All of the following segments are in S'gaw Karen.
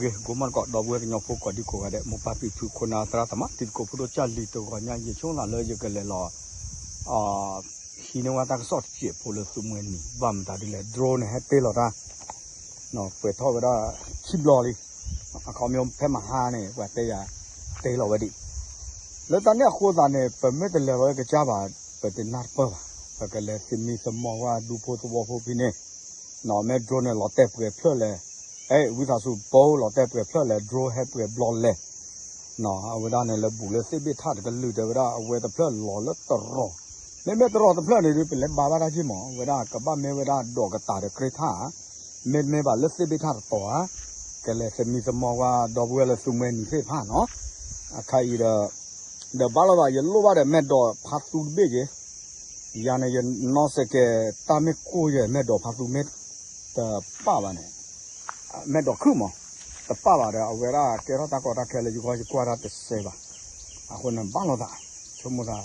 ဂ့ၤ ဂိၤမီၢ်တကိး ဒီပုၢ်ဝဲၢ်ကညီဖိကိးဒံကိးဂၤဒဲး မိၢ်ပၢ်ဖံဖု ခိၣ်နၢ်သရၣ်သမါ တံၤသကိးဖိဒိၣ် ကၢ်လံၤတဂီၤညါ ယဆိကမိၣ်သးလၢယကလဲၤလီၤ ဟံးန့ၢ်ဝဲတၢ်ကစီၣ်တစဲးဖိလၢသူမှဲနံၤ ဘၣ်မတၤဒ်လဲၣ် drone န့ၣ် ဟဲတ့ၢ်လီၤတၢ် ပှဲၤထီၣ်ဝဲဒၣ်ခံဘျီလံ အခီပညီဖဲမဟါန့ၣ် ပှၤတဲယၤတ့ၢ်လီၤဝဲဒံး လၢတၢ်န့ၣ်အဃိသတးန့ၣ် ပမ့ၢ်တလဲၤလီၤဝဲကစၢ်ဘၣ် ပတနၢ်တပၢၢ်ဘၣ် ပကလဲၤသမံသမိးဝဲဒူဖိသဝီဖိဖဲန့ၣ် မ့ၢ် drone န့ၣ် လီၤတဲာ်ပှဲၤဖျၢၣ်လဲၣ်, အဲ ဝံသးစူၤပိ လီၤတဲာ်ပှဲၤဖျၢၣ်လဲၣ် drone ဟဲပှဲၤဘျီလဲၣ် အဝဲဒၣ်န့ၣ်လၢဘူးလၢသ့ၣ်ဘ့ၣ်ထၣ်တကလုာ်တဲဝဲဒၣ် အဝဲတဖျၢၣ်လီၤလၢတရီး, မ့မ့ၢ်တရီးတဖျၢၣ်န့ၣ်ဒုး ပလဲၤဘါဘၣ်တၢ်က့ၢ်မး အဝဲဒၣ်ကဘၣ်မ့ၢ်ဝဲဒၣ်ဒိးကတၤဒီးကြ့ထၣ်ဧါ, မ့တမ့ၢ်ဘၣ်လၢသ့ၣ်ဘ့ၣ်ထၣ်တတီၤဧါ, ကလဲၤသမံသမိးဝဲဒီပုၢ်ဝဲၢ်လၢသူမှဲနံၤသ့ၣ်တဖၣ်နီၤ, အခါအံၤဒီး ဒီးဘၣ်လီၤသး ယလိၣ်ဘၣ်ဒီး မဲာ်ဒိးဖါသူတဘ့ၣ်က့ၤ, ယၤန့ၣ် ယနီၣ်စဲးကဲး တၢ်မ့ၢ်ကိၢ်ယဲ မဲာ်ဒိးဖါသူမ့ၢ်တပၣ်ဘၣ်န့ၣ်, မဲာ်ဒိးခုၣ်မး, တပၣ်ဘၣ်ဒီး အဝဲဒၣ်ကဲထီၣ်တၢ်ကီတၢ်ခဲလၢယဂီၢ် ယကွၢ်တၢ်တစဲးဘၣ်, အဃိန့ၣ် ဘၣ်လီၤသး, ဆိကမိၣ်သး,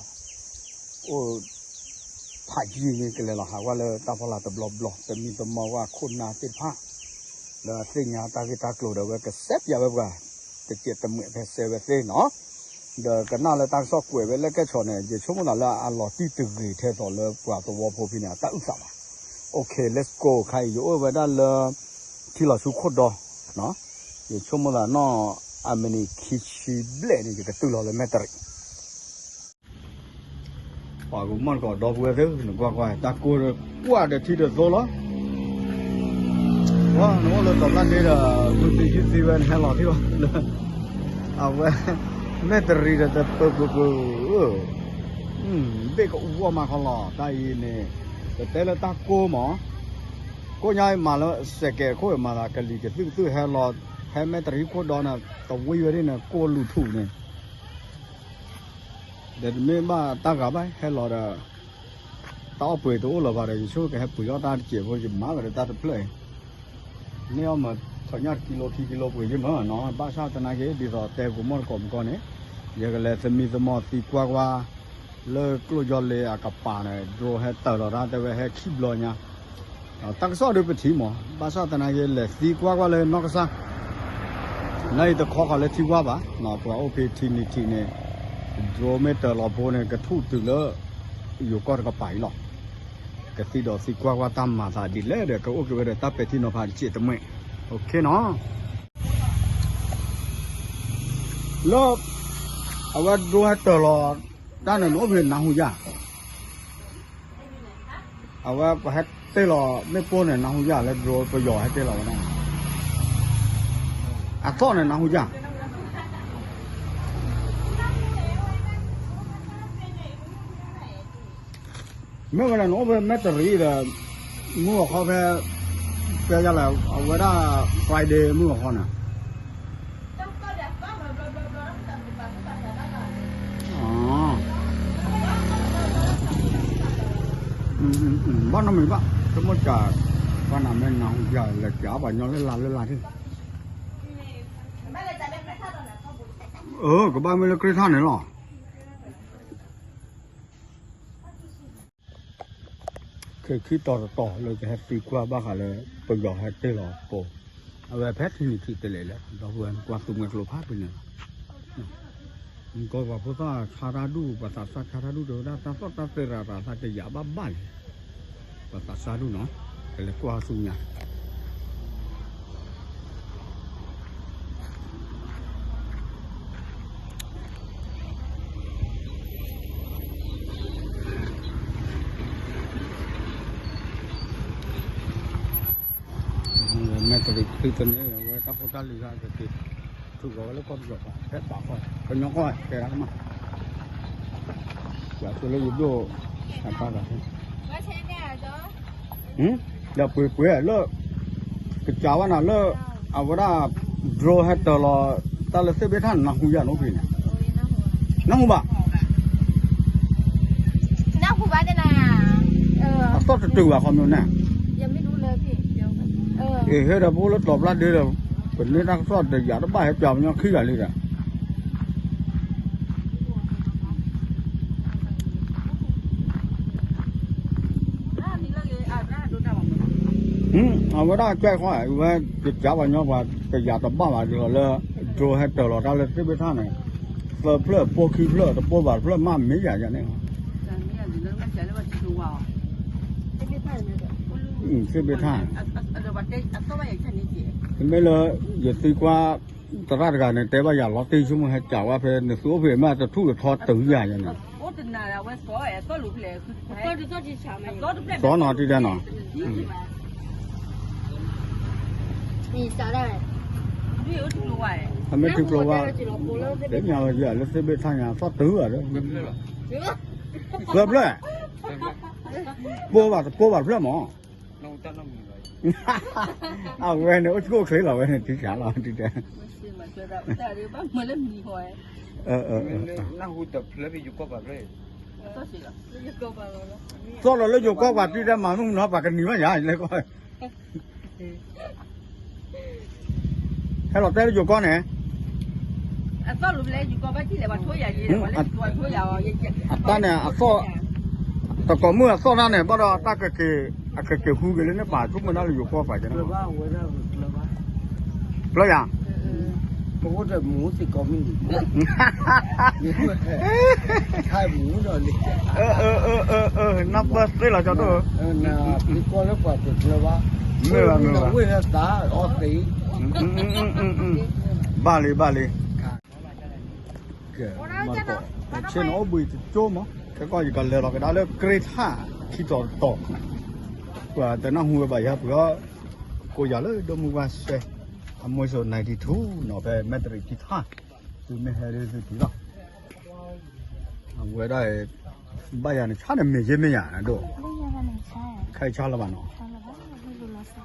အိၣ် ဖးယံာ်န့ၣ် ကလဲၤလီၤဟးဝဲလၢတၢ်ဖီလာ်တဘျီဘျီ သမံသမိးဝဲခိၣ်နၢ်သ့ၣ်တဖၣ်, လၢအသ့ၣ်ညါတၢ်ဂ့ၢ်တၢ်ကျိၤဒီး အဝဲကစဲးပၠးဝဲပှၤ, တစဲးတမှဲးဖဲစဲးဝဲသ့ၣ်နီၤ, ဒီးကနၣ်လၢတၢ်ကစီၣ်ကွဲးဝဲလၢကဲၣ်ဆိးန့ၣ် ယဆိကမိၣ်သးလၢအလီၤတံၢ်တဂ့ၤထဲသိးလၢပှၤသဝီဖိဖဲန့ၣ် အတၢ်အုၣ်သးဘၣ်, Okay, let's go ခါအံၤ ယအိၣ်ဝဲဒၣ်လၢ ထံလီၤဆူခိၣ်ဒီ ယဆိကမိၣ်သးနီၢ် အမံးနံးခံဆံဘျဲၣ်န့ၣ် ယကတုၤလီၤလၢမဲာ်တရံး ပှၤကမီၣ်တကိးဒီပုၢ်ဝဲၢ်သ့ၣ် နကွၢ်ကွၢ် တၢ်ကိၢ်ဒီးကွၢ်ဒီးထံဒီးသိလီၤ, ဝဲ နအိၣ်လၢတီၤပျၢ်ဒ့ဒီး မုၢ်သံဆူၣ်သံဝဲ နဟဲလီၤထံၣ်ဘၣ်လၢ အဝဲ မဲာ်တရံးဒီးတပၢၤပၢၤပၢၤဧၢ, ဘ့ၣ်ကအူအီၣ်မးခီလီၤ တၢ်အံၤန့ၣ်, ပတဲလၢတၢ်ကိၢ်မး, ကိၢ်ညါအံၤမၤလၢစဲးကဲးခိၣ်အံၤမၤသးကလံၤကသုၣ်ကသုၣ်ဟဲလီၤ, ဟဲမဲာ်တရံးခိၣ်ဒီန့ၣ် တဝံၤဝဲဒၣ်န့ၣ် ကိၢ်လူၤထူၣ်န့ၣ် ဒီးတမ့ၢ်ဘၣ်တၢ်ဂၤဘၣ် ဟဲလီၤဒီး တၢ်အီၣ်ပှ့ၤတအိၣ်လၢၤဘၣ်ဒီး ယဆိကမိၣ်ကဟဲပှ့ၤအီၣ်တၢ်တစဲးဖိ ယမၤဝဲဒီးတၢ်တဖျၢၣ်အံၤ, န့ၢ်အီၣ်မး ထီၣ်ညၣ်တကံလိခံကံလိပှ့ၤယမၢနီၤ, ဘၣ်ဆၣ်သနာ်က့ ဒ်သိးတဲကိးမီၣ်တကိးမူကီၢ်န့ၣ်, ယကလဲၤသမံသမိးသံကွၢ်ကွၢ် လၢကျိၣ်ယီလ့အကပၤန့ၣ် drone ဟဲတၢၤလီၤတၢ်တဲဝဲဟဲခံဘျီညါ တၢ်ကစီၣ်ဒုးပထံၣ်မး ဘၣ်ဆၣ်သနာ်က့ လဲၤသံကွၢ်ကွၢ်လၢနီၢ်ကစၢ်, နအံၤတခီခီလၢထံကွၢ်ဘၣ်, ပှၤအိၣ်ဖဲထံနံၤထံးန့ၣ်, drone မ့ၢ်တၢၤလီၤဖိန့ၣ် ကထူၣ်တုၤလၢ ယိၤကီၢ်တကပၤအံၤလီၤ, ကသံဒီးသံကွၢ်ကွၢ်တၢ်မၤသးဒ်လဲၣ်ဒီး ကအိၣ်က့ၤဝဲဒီးတၢ်ပဲာ်ထံနီၤဖးတစဲးတမှဲ, လၢ အဝဲ drone ဟဲတၢၤလီၤ တၢ်န့ၣ် နအိၣ်ဖဲနၢ်ဟူယၤ အဝဲပှၤဟဲတ့ၢ်လီၤ မ့ၣ်ပိၢ်န့ၣ် နၢ်ဟူယၤလၢ drone ပယီၤဟဲတ့ၢ်လီၤဝဲဒၣ်, အသီၣ်န့ၣ် နၢ်ဟူယၤ မ့ၢ်ဝဲဒၣ် နအိၣ်ဖဲမဲာ်တရံးဒီး မုၢ်ဂီၤခီဖဲ တဲယၤလဲၣ် အဝဲဒၣ် Friday မုၢ်ဂီၤခီန့ၣ် ဘၣ်နီတမံၤဘၣ် ဆိကမိၣ်တၢ် ပှၤနၤမ့ၢ်နၢ်ဟူယၤလဲၤကးပှၤညီလၢလၢ်လၢလၢ်ထံၣ် အၢ ကဘၣ်မ့ၢ်လၢကြ့ထၣ်န့ၣ်လီၤ ခဲခံတီၤတတီၤလၢကဟဲသံကွၢ်ဘၣ်ဃးလၢ ပယီၤဟဲတ့ၢ်လီၤပိ, အဝဲဖဲထံနံၤထံးတလဲၤလဲၣ် ဒီပုၢ်ဝဲၢ်ကွၢ်သူမှဲကျိဖးဖဲန့ၣ်လီၤ, နကီၢ်ပှၤဖိသၣ်ဆါတၢ်ဒူၣ် ပှၤသးစၢ်ဆါတၢ်ဒူၣ်တဲဝဲဒၣ် တၢ်သီၣ်တၢ်သဲရၤရၤသးကယၤဘၣ်ဘၣ်လံ, ပှၤသးစၢ်ဒူၣ်နီၤ, ကလဲၤကွၢ်ဆူညါ မဲာ်တရံးခုတန့ၣ် အဝဲတၢ်ဖိတၢ်လံၤဂၤကက့ၤ ထုးကီၤဝဲလၢကီၢ်ပယီၤပၤ ဖဲပာ်ဃီ ကညီကီၢ်တဲဒၣ်ကမၣ် ယဆိလၢယဒိၣ် အတၢ်ဂၤ ဒီးပှ့ၤပှ့ၤလၢ ကစးဝဲနၤလၢ အဝဲဒၣ် drone ဟဲတၢၤလီၤ တၢ်လၢသ့ၣ်ဘ့ၣ်ထၣ်န့ၣ် နၢ်ဟူယၤနီၣ်ဖံးန့ၣ် နၢ်ဟူဘၣ် နၢ်ဟူဘၣ်န့ၣ်နၤ အသီၣ်တတုၤဘၣ်ခီမ့ၢ်န့ၣ် အ့ၣ် ဟဲဒီးပအိၣ်လၢတီၤပျၢ်ဒ့ဒီး ပန့ၢ်တၢ်ကစီၣ်တယာ်တဘၣ်ဟဲပၠးပညီခံဂၤလံဒီး အဝဲဒၣ်ကဲခီ ဝဲကစးပှၤညီပှၤ ကယၤတဘၣ်ဘၣ်ဒီးလၢ drone ဟဲတၢၤလီၤတၢ်လၢသ့ၣ်ဘ့ၣ်ထၣ်န့ၣ်, သၢဖျၢၣ်ပိၢ်ခံဖျၢၣ် တပိၢ်ဘၣ်တဖျၢၣ်မးမ့ၢ်ယၤယၤန့ၣ်လီၤ. သ့ၣ်ဘ့ၣ်ထၣ်, မ့ၢ်လၢ ယသံကွၢ် သရၣ်တဂၤန့ၣ် တဲဘၣ်ယၤလီၤတံၢ်ဆိကမိၣ်ဟဲကးဝဲဖဲ နသုအိၣ်ဖဲမ့ၢ်တထူၣ်တထီတုၤယၤယၤန့ၣ်, စီနီၤတံၢ်ဒဲနီၤ, အမ့ၢ်ထံကျိဝါ, သ့ၣ်ညါဝဲယၤလၢသ့ၣ်ဘ့ၣ်ထၣ်ညါ သီၣ်တုၤဘၣ်ဒီး, သၢဖျၢၣ်, ပိၢ်ဘၣ်တပိၢ်ဘၣ်တဖျၢၣ်မး, အဝဲန့ၣ် အိၣ်ဆူၣ်အိၣ်ချ့လီၤဝဲန့ၣ် ထံဆးလီၤ ဒ်တဲ သီၣ်လီၤလၢယိၤကီၢ်ပၤတံၢ်တဲမၤမုၢ်မနီၤ ပှၤကနံၤဘၣ်ယၤလဲၣ်ကီး, ဟဲလီၤတဲလၢယိၤကီၢ်န့ၣ်, အတၢ်န့ၣ် အသီၣ်, တကိးမုၢ်အသီၣ်တၢ်န့ၣ် ဘၣ်ဒီးတၢ်ကက့ၤ, အကက့ၤဟူက့ၤလၢန့ၣ်ပာ်ဆိကမိၣ်ဒၣ်လၢယိၤကီၢ်ပၤကဲ, ကျၢၤယၤ, နၢ်ပၢၢ်သ့လီၤကၠီဒိၣ်, မ့ၢ်ဘၣ်မ့ၢ်ဘၣ်, ဘၣ်လံဘၣ်လံ, ကဲ, ဆ့ၣ်နီၤအိၣ်ဘှံးတကၠိမး, ခဲကီၢ်ယကလဲၤလီၤကဒါလၢကြ့ထၣ်ခံတီၤတတီၤ, ပှၤတနၢ်ဟူဝဲဘၣ်ယၤပှၤ, ကိးယၤလၢဒိၣ်မုၢ်ဝါစဲ, အမွေးစိ ninety two နီၤ ဖဲမဲၣ်တရံးခံထၣ်, သုမ့ၢ်ဟဲဒ်သုထံၣ်လီၤ. အဝဲဒၣ်, ဘၣ်ယၤန့ၣ် ဆါန့ၣ်မ့ၢ်ယဲမ့ၢ်ယၤဒိၣ်, ခဲအံၤဆါလၢၤဘၣ်နီၤ,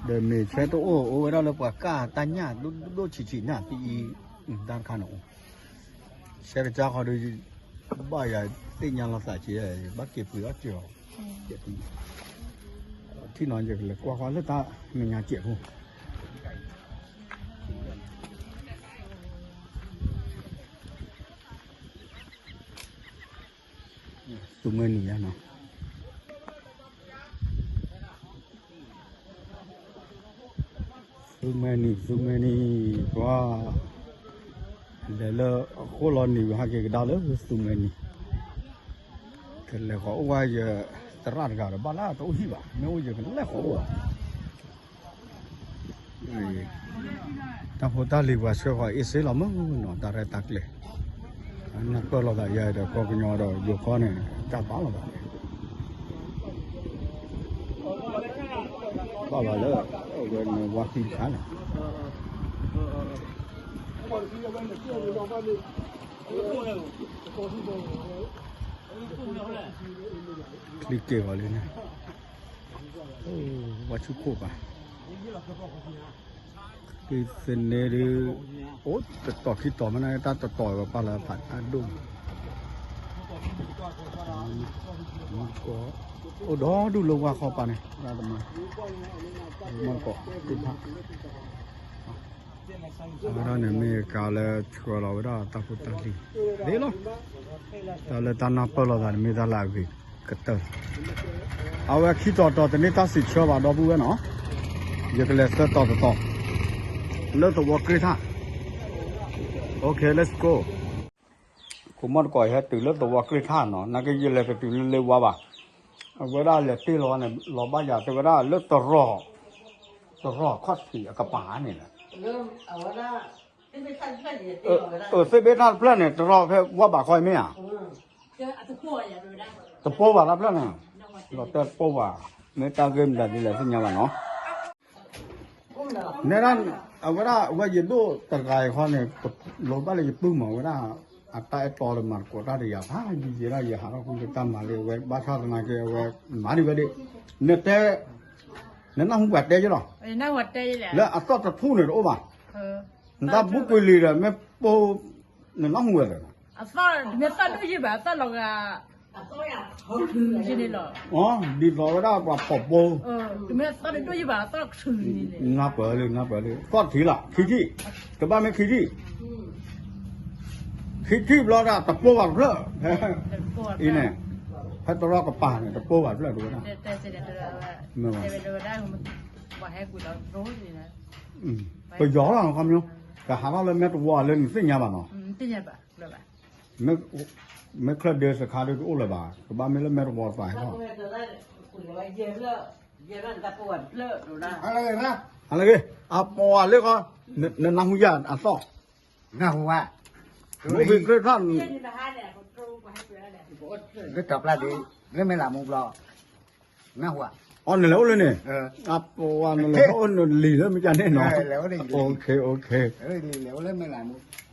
ဒီးမ့ၢ်ဆဲတအိၣ် အိၣ်ဝဲဒၣ်လၢပှၤကၢ်တၢ်ညၣ်ဒိၣ်ဒိၣ်ဆံးဆံးန့ၣ် သံအံၤ, တၢ်တခါန့ၣ်အိၣ်, ဆဲကစၢ်ဃီဒီး, ဘၣ်ယၤသ့ၣ်ညါလီၤသးက့, ဘၣ်က့ၤပှ့ၤအီၣ်စၢၤအီၤ, ထံၣ်နီၤယကလဲၤကွၢ်ဃီလၢတၢ်မဲာ်ညါစဲးဖိ သူမွဲနံၤယါနီၤ, သူမွဲနံၤ သူမွဲနံၤ ပှၤ, လဲၤလၢအဃိလီၤနံၤဝံၤဟးက့ၤကဒါလၢသူမွဲနံၤ, ကလဲၤဃီၤအိၣ်ဝဲယသရၣ်တဂၤဒီးဘၣ်လၢတအိၣ်ဟံၣ်ဘၣ် မ့ၢ်အိၣ်ယကလဲၤဃီၤအိၣ်ဘၣ် တၢ်ဖိတၢ်လံၤပှၤဆှၢဃီၤအ့ၣ်စ့လီၤမုၢ်နီၤ တၢ်ရဲၣ်တၢ်ကျဲၤ, နၢ်ပၢၢ်လိာ်သးယၤဒီးကီၢ်ကညီဒီးယိၤကီၢ်န့ၣ် တၢ်ဘၣ်လီၤဘၣ်န့ၣ်, ဘၣ်ဘၣ်လၢ အဝဲန့ၣ်ဝါသံတခါန့ၣ်, ချံက့ၤဂီၤလံန့ၣ်, ဝါဆူၣ်ခိၣ်ပၤ ကသန့ၣ်ဒုး, အိၣ်တတီၤခံတီၤမ့ၢ်န့ၣ် တၢ်တတီၤဝဲပာ်လၢဖးတၢ်ဒိၣ်, အိၣ်ဒီဒူၣ်လၢဝါဃီပၤန့ၣ် တၢ်တမၤ, မီၢ်တကိးသ့ၣ်ဖး, အဝဲဒၣ်န့ၣ်မ့ၢ်ကါလၢဆှၢလီၤဝဲဒၣ်တၢ်ဖိတၢ်လံၤသ့လီၤ, တၢ်လၢတၢ်နၢ်ပၢၢ်လိာ်သးန့ၣ်မ့ၢ်တၢ်လၢအဂ့ၤကတၢၢ်လီၤ. အဝဲခံတီၤတီၤတန့ၢ်တၢ်စံးဆၢဘၣ်ဒီပုၢ်ဝဲၢ်နီၤ, ယကလဲၤဆၢတီၤတတီၤ လၢသဝီကြ့ၢ်ထၣ်, OK let's go, ခိၣ်မီၢ်တကိးဟဲတုၤလၢသဝီကြ့ၢ်ထၣ်နီၤ နာ်က့ယလဲၤတတုၤလၢလ့ဝါဘၣ်, အဝဲဒၣ်လဲၤတ့ၢ်လီၤန့ၣ် လီၤဘၣ်ယၤတဲဝဲဒၣ်လၢတရီ, တရီခီၣ်ထံးအကပၤန့ၣ်လီၤ အသ့ၣ်ဘ့ၣ်တၢ်တဖျၢၣ်န့ၣ် တရီဖဲဝါဘၣ်ခီအံၤမ့ၢ်ဧါ, တပိၢ်ဘၣ်တၢ်ဖျၢၣ်န့ၣ်, လီၤတဲတပိၢ်ဘၣ်, မ့ၢ်တၢ်ဂ့ၢ်မတၤဒ်လဲၣ်သ့ၣ်ညါဘၣ်နီၤ နဲဒၣ်, အဝဲဒၣ်အဝဲယဒိၣ်တဂၤအံၤခီန့ၣ်, လိၤဘၣ်လၢယပုၢ်မး အဝဲဒၣ်, အတၢ်အဲၣ်တီလၢမၤသကိးတၢ်ဒီးယၤဖးယံာ်ယံာ်ဒၣ်ယဟးထီၣ်ဃုာ်လၢတၢ်မၤလၢအဝဲ ဘၣ်ဆၣ်သနာ်က့အဝဲမၤဒံးဝဲဒၣ်, နတဲ, နနၢ်ဟူပှၤတဲယလီၤ, လၢအသီၣ်တထူၣ်န့ၣ်တအိၣ်ဘၣ်, နတၢ်ဘူကွံာ်လံဒီးမ့ၢ်ပိ, နနၢ်ဟူဝဲလဲၣ်, အသီၣ်တမ့ၢ်သီၣ်ဒိၣ်ယံၤဘၣ် အသီၣ်လီၤဂာ် ဒ်သိးဝဲဒၣ်ပှၤဖီၣ်ပိ, တမ့ၢ်သီၣ်တဒိၣ်ယံၤဘၣ် အသီၣ်တဆူၣ်န့ၣ်, နၢ်ပၢၢ်လံ နၢ်ပၢၢ်လံ သီၣ်ထံလီၤ ခံထံၣ်, ကဘၣ်မ့ၢ်ခံထံၣ်, ခံထံၣ်ဘျီဒၣ်တပိၢ်ဘၣ်တဖျၢၣ်, အံၤန့ၣ်, ဖဲတရီကပၤန့ၣ် တပိၢ်ဘၣ်တဖျၢၣ်တဝဲဒၣ်, မ့ၢ်ဘၣ်, ပယီၤလီၤခီမီ, ကဟးထီၣ်လၢမဲတဝီလၢနသ့ၣ်ညါဘၣ်နီၤ, မ့ၢ်ချၢၣ်ဒ့စခါဒုတအိၣ်လၢၤဘၣ်, ကဘၣ်မ့ၢ်လၢမဲတဝီတပၤဟဲထီၣ်, ဟါလၢဂ့ၤ, အပှၤလၢဃီ, နနၢ်ဟူယၤအသီၣ်, နၢ်ဟူဘၣ်, မ့ၢ်ဖဲကြၢးထီၣ်, လၢတပျၢ်ဒ့, လၢမဲလးမူဘျီ နၢ်ဟူဧါ, အီနလဲၤအိၣ်လၢန့ၣ်, အပှၤနလဲၤအိၣ်နလံၤလၢမ့ၢ်ကန့ၣ်နီၤ, OK OK,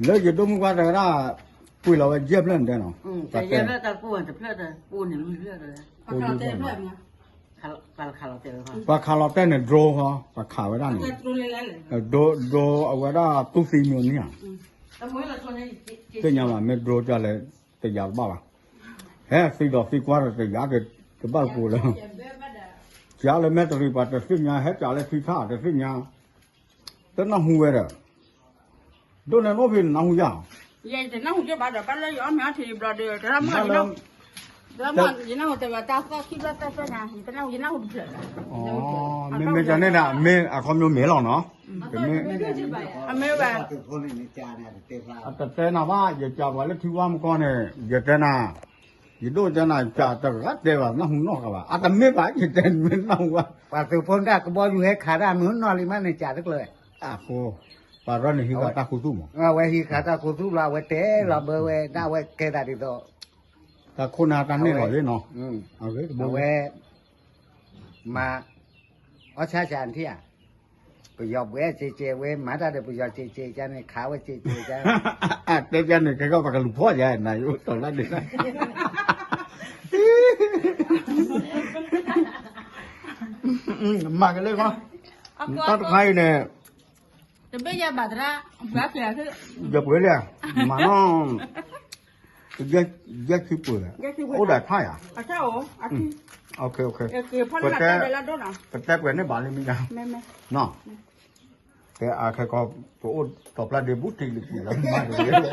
လၢယဒိၣ်မုၢ်ကွၢ်တဝဲဒၣ်, ပှ့ၤလီၤဝဲယဲၢ်ဖျၢၣ်န့ၣ်တဲနီၤ, ပှၤခးလီၤတဲာ်န့ၣ် drone ဃီ, ပှၤခးဝဲဒၣ်န့ၣ်, drone အဝဲဒၣ်တူၢ်သံမ့ၢ်န့ၣ်ဧါ, သ့ၣ်ညါဘၣ်မ့ၢ် drone ကလဲၤ, တယာ်တဘၣ်ဘၣ်, ဟဲသံဒီးသံကွၢ်ဒီးတယာ်က့ၤ, တဘၣ်ကိးလၢ, ကလၢမဲတရံးပှၤတသ့ၣ်ညါ ဟဲကလၢထံထၣ်တသ့ၣ်ညါ, တနၢ်ဟူဝဲဒီး, ဒိၣ်နဲၣ်နီၣ်ဖဲနနၢ်ဟူယၤ, ယတနၢ်ဟူဘၣ်ဒီး ဘၣ်လၢယအီၣ်မ့ၤအီထံးဘျီဒီး တရၣ်မီၢ်, ယနၢ်ဟူတဲဝဲတၢ်သီၣ်ခံဘျီသၢဖျၢၣ်ညါ, ယတနၢ်ဟူယနၢ်ဟူတဖျၢၣ်, မ့မ့ၢ်ကန့ၣ်ဒၣ် မ့ၢ်အခီပညီမ့ၢ်လီၤနီၤ, မ့ၢ်, အတတဲနၤဘၣ် ယကးပှၤလၢထံဝါမကီန့ၣ် ယတဲနၤ, ယဒိၣ်တဲနၤ ကးတဂၤတဲဘၣ် နၢ်ဟူနီၢ်ဃာ်ဘၣ် အတမ့ၢ်ဘၣ် ယတဲနမ့ၢ်နၢ်ဟူဘၣ်, ပှၤသုးဖိဒၣ်ကဘီယူၤဟဲခးတၢ်မုၢ်နီၢ်လံမးန့ၣ် ကးတကျၢၤ, အဃိ, ပှၤရၢန့ၣ်ဟံးဃာ်တၢ်ခူသူၣ်မး, အဝဲဟံးဃာ်တၢ်ခူသူၣ်လီၤ အဝဲတဲလီၤဘၢဝဲဒၣ်ဝဲကဲသးဒ်သိး, တၢ်ခိၣ်နၢ်တၢ်န့ၢ်လီၤလံနီၤ, အဝဲ, မၤ, အီၣ်ဆၣ်ဆၣ်နထံၣ်ဧါ, ပယီၤဘှဲကဲကဲဝဲ မၤတၢ်ဒီးပယီၤကဲကဲကန့ၣ် ခးဝဲကဲကဲက, တဲကန့ၣ် ခဲကီၢ်ပှၤကလူၤဖီၣ်ယါ နၤယအိၣ်တီၤလၢဒ်လဲၣ်, မၤကလဲၣ်ခီ, တၢ်တခါအံၤန့ၣ်, တဘ့ၣ်ယၤဘၣ်သရၣ်, ယပှ့ၤလံ, မၤနီၤ, ယဲၢ်ခံပှ့ၤ, အိၣ်ဒီးဖးယၤ, ပတဲပှဲၤန့ၣ်ဘၣ်လံမ့ၢ်ယါ, တဲအခဲကီး, ပအိၣ်တီၤပျၢ်ဒ့ဘူးတံၢ်လံပှ့ၤလီၤမးတဂ့ၤ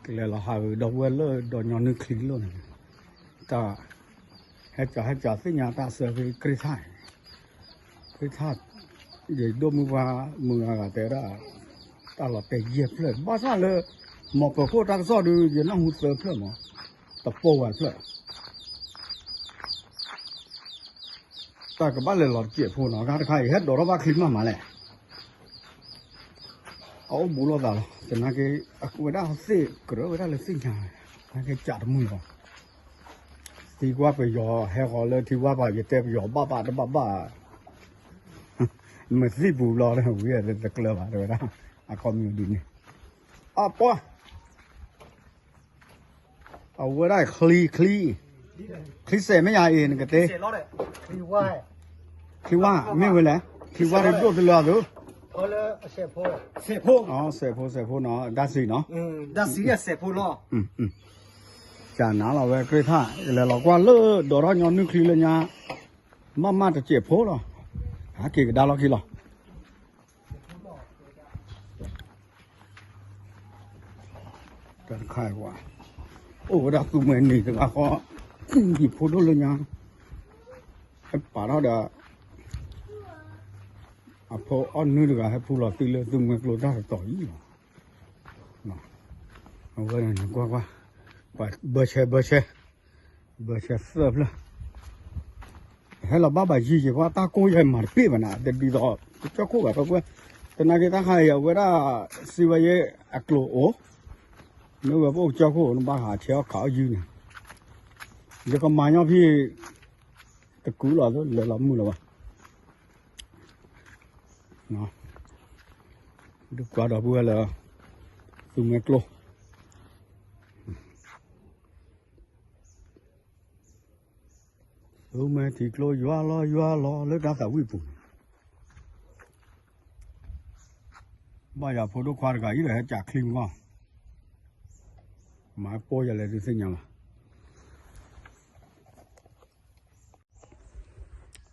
ကလဲၤလီၤဟးဂီၤဒီပုၢ်ဝဲၢ်လၢဒီးညီနုၢ်ချံလိၣ်န့ၣ်, တၢ်, ဟဲကးဟဲကးသ့ၣ်ညါတၢ်ဆၢဖဲကြ့ထၣ်, ကြ့ထၣ်, ယဒိၣ်မုၢ်ပှၢ်မုၢ်ဂၤဂၤတဲဝဲဒၣ်, တၢ်လီၤတဲာ်ယဲၢ်ဖျၢၣ် ဘၣ်ဆၣ်လၢ, မီၤပၢၤခိၣ်တၢ်ကစီၣ်ဒုး ယနၢ်ဟူသၢဖျၢၣ်မး, တပိၢ်ဝဲဖျၢၣ် တၢ်ကဘၣ်လဲၤလီၤတစဲးဖိနီၤ တၢ်တခါအံၤ ဟဲဒိးထီၣ်ဘၣ်ချံမးမးလဲၣ်, အအိၣ်ဘူးလိာ်သးလီၤ သနာ်က့, အဝဲဒၣ်သ့ၣ်ကရၢဝဲဒၣ်လၢသ့ၣ်ညါ, သနာ်က့ကးတမုာ်လီၤ, သံကွၢ်ပယီၤဟဲဃီၤလၢထံဝါပၤ ယတဲပယီၤဘၣ်ဘၣ်တဘၣ်ဘၣ်, မ့ၢ်သံပူၤဘျီလၢဝံၤတကျၢၤဘၣ် တဲဝဲဒၣ်, အခီပညီဒ်န့ၣ်, အပှၤ အဝဲဒၣ်ချံ, ချံ, ချံစဲးမ့ၢ်ယၤအံၤ နကတဲ, ချံဝါ, မ့ၢ်ဝဲလဲၣ်, ချံဝါတဒိၣ်တလၢအသိး, စဲးဖိ, စဲးဖိနီၤ ဒၣ်စံနီၤ, စဲးဖိလီၤ, ကနၤလီၤဝဲကြ့ထၣ် ကလဲၤလီၤကွၢ်လၢဒီးထီၣ်ညီနုၢ်ချံလၢညါ, မ့ၢ်မ့ၢ်တစဲးဖိလီၤ, ဟးက့ၤကဒါလီၢ်ခံလီၤ. တၢ်တခါအံၤ, အိၣ်ဝဲဒၣ်သူမှဲနံၤတဂၤဃီ, ယဖိဒိၣ်လၢညါ, ဟဲပာ်ထီၣ်ဒီး, အဖိအီၣ်နွံတဂၤ ဟဲဖူလီၤသံလၢသူမှဲကျိတၢ်တတီၤအံၤလီၤ, အဝဲန့ၣ်ကွၢ်ကွၢ်, ပှၤဘၢဆဲဘၢဆဲ, ဘၢဆဲသၢဖျၢၣ် ဟဲလီၤဘၣ်ဘၣ်ယံၤယံၤ ကွၢ်တၢ်ကိၢ်ယဲမၤတပ့ၢ်ဘၣ်နၤ တဒ်သိး ကစၢၢ်ခိၣ်ဘၣ် ပကွၢ်, သနာ်က့တၢ်ခါအံၤ အဝဲဒၣ် စံးဝဲယဲ အကျိၤအိၣ်, မ့ၢ်ဝဲပအိၣ်ကစၢၢ်ခိၣ် နဘၣ်ဟးဆဲးအီၣ်ခးအီၣ်ယုၢ်န့ၣ်, ယကမၤညီဖံ တကူလီၤ လဲၤလီၤမုၢ်လီၤဘၣ်, ဒုးကွၢ်ဒီပုၢ်ဝဲၢ်လၢ သူမှဲကျိ သူမှဲထံကျိယွၤလီၤယွၤလီၤ လၢတၢ်သးဝံၣ်ပူၤန့ၣ်, ဘၣ်ယၤဖိဒိၣ်ခွါတဂၤအံၤဒီး ဟဲကးချံမီၢ်, မၤပိၢ်ယၤလဲၤဒုးသ့ၣ်ညါလီၤ.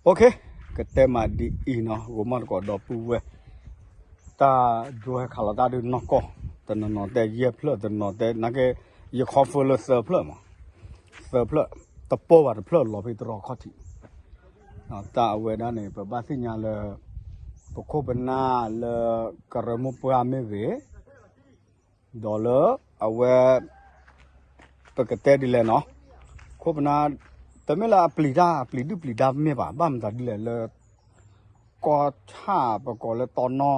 အိၣ်ခ့, ကတဲမးဒ်အံၤနီၤ ဂိၤမီၢ်တကိးဒီပုၢ်ဝဲၢ်, တၢ်ဒိဟဲခးလီၤတၢ်ဒုးနီၢ်ကီၢ်, တနီၤနီၤတဲယဲၢ်ဖျၢၣ် တနီၤတဲ နာ်က့, ယ confirm လၢသၢဖျၢၣ်မး, သၢဖျၢၣ် တပီၢ်ဘၣ်တဖျၢၣ်လီၤဖဲတရီခီၣ်ထံး, တၢ်အဝဲဒၣ်န့ၣ် ပဘၣ်သ့ၣ်ညါလၢ ပခိၣ်ပနၢ်လၢကရၢမိၢ်ပှၢ်မ့ၢ်ဂ့ၤ, ဒီးလၢအဝဲ ပကတဲဒ်လဲၣ်နီၤ, ခိၣ်ပနၢ် တမ့ၢ်လၢအပျံၤတၢ် အပျံၤဒုၣ်ပျံၤဒါမ့ၢ်ဘၣ်, ဘၣ်မတၤဒ်လဲၣ်လၢ ကီၢ်ဆၣ် ပကိးလၢတီနီ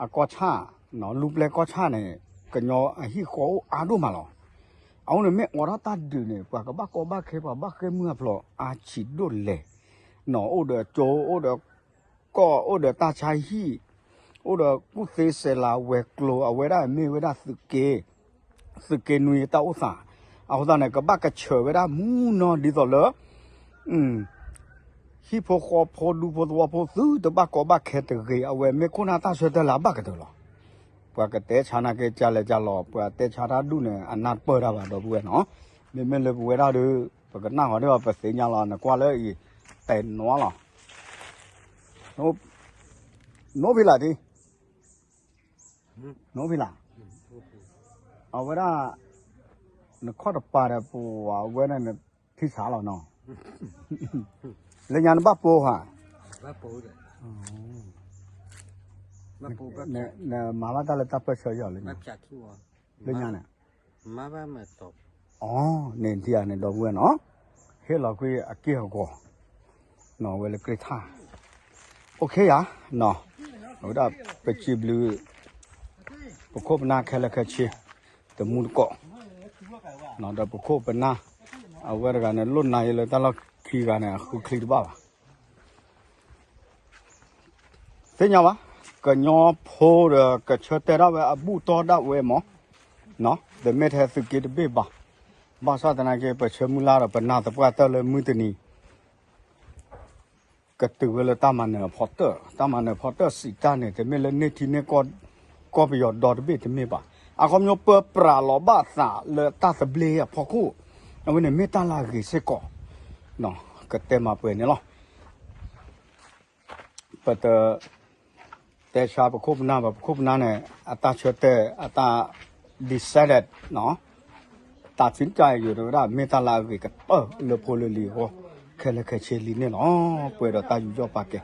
အကီၢ်ဆၣ်, လူပျဲၢ်ကီၢ်ဆၣ်န့ၣ် ကညီအဟံၣ်ဃီအိၣ်အါဒိၣ်မးလီၤ. အဃိန့ၣ်မ့ၢ်အိးထီၣ်တၢ်ဒုးန့ၣ် ပှၤကဘၣ်ကီဘၣ်ခဲ ပှၤဘၣ်ဃ့ၢ်မုၢ်အဖျိအါဆံးဒိၣ်လဲၣ်, အိၣ်ဒီးကၠိ အိၣ်ဒီးကီၢ် အိၣ်ဒီးတၢ်ဆါဟံၣ်, အိၣ်ဒီးကူၣ်သ့စဲးလၤဝဲၤကျိၤ အဝဲဒၣ်မ့ၢ်ဝဲဒၣ်သုးက့ သုးက့နွံတၢ်အိၣ်သး, အဃိသတးန့ၣ် ကဘၣ်ကဆှၢဝဲဒၣ်မူနီၤဒ်သိးလၢ ဟံၣ်ဖိဃီဖိဒူဖိသဝီဖိသုတဘၣ်ကီဘၣ်ခဲတဂ့ၤ အဝဲမ့ၢ်ခိၣ်နၢ်တၢ်ဆၢတဲာ်လၢအဘၣ်ကတၢၢ်လီၤ. ပှၤကတဲဆါနာ်က့ ကလဲၤကလီၤ ပှၤတဲဆါတၢ်ဒူၣ်န့ၣ် အနၢ်တပၢၢ်တၢ်ဘၣ်ဒီပုၢ်ဝဲၢ်နီၤ, မ့မ့ၢ်လၢပဝဲဒၣ်ဒီး ပကနၣ်ဃီၤဒီးပသ့ၣ်ညါလီၤ နကွၢ်လၢအံၤ တဲနီၤလီၤ. နိဖံလၢ်တံၢ်, နိဖံလၢ်, အဝဲဒၣ် နခီၣ်တပၤဒီးပဝဲဒၣ်နထံဆးလီၤနီၤ, လၢညါနဘၣ်ပိာ်ဧါ, နမၤဘၣ်တၢ်လၢတၢ်ပၢၢ်ဆၢယီၤလၢညါ, လၢညါန့ၣ် အီ န့ၣ်ထံၣ်ဧါန့ၣ်ဒီပုၢ်ဝဲၢ်နီၤ, ဟ့ၣ်လီၤကွံာ်အက့ၢ်အဂီၤ နီၤ ဝဲလၢကြ့ၢ်ထၣ်, အိၣ်ခ့ယါ, အဝဲဒၣ်ပစံးဘျုး ပခိၣ်ပနၢ်ခဲလၢာ်ခဲဆ့ တမူတကိး, ဒီးပခိၣ်ပနၢ် အဝဲတဂၤန့ၣ် လိၣ်နၤယလၢတၢ်လီၢ်ခံဂၤန့ၣ် အဃုချံတဘၣ်ဘၣ် သ့ၣ်ညါဘၣ်, ကညီဖိဒီးကဆၢတဲာ်ဒၣ်ဝဲအဘူၣ်တီၢ်ဒၣ်ဝဲမး, တမ့ၢ်ထဲသုးက့တဘ့ၣ်ဘၣ်, ဘၣ်ဆၣ်သနာ်က့ ပဆၢမုၢ်လၢ်ဒီးပနာ်သပှၢ်တၢၢ်လၢမုၢ်တနံၤ ကတုၤဝဲလၢတၢ်မၤနၢၤအဖီတၢၣ်, တၢ်မၤနၢၤဖီတၢၣ်စံးတၢ်န့ၣ် တမ့ၢ်လၢန့ၢ်ထံန့ၢ်ကီၢ် ကီၢ်ပယီၤဒီတဘ့ၣ်တမ့ၢ်ဘၣ်, အခီပညီပၢပြးလီၤဘၣ်သးလၢတၢ်သဘျ့အဖီခိၣ်, အဝဲန့ၣ်မ့ၢ်တၢ်လၢအဂ့ၤစ့ၢ်ကီး, ကတဲမၤပှဲၤန့ၣ်လီၤ. ပတ တဲဆါပခိၣ်ပနၢ်ဘၣ်, ပခိၣ်ပနၢ်န့ၣ် အတၢ်ဆၢတဲာ် အတၢ် decided တၢ်သံတၢ်ယိာ်ဝဲဒၣ် မ့ၢ်တၢ်လၢအဂ့ၤကတၢၢ်လၢဖိလၢလံၤအဂီၢ် ခဲလၢာ်ခဲဆ့လံန့ၣ်လီၤ. ပှဲၤဒီးတၢ်ယူးယီၣ်ပာ်ကဲ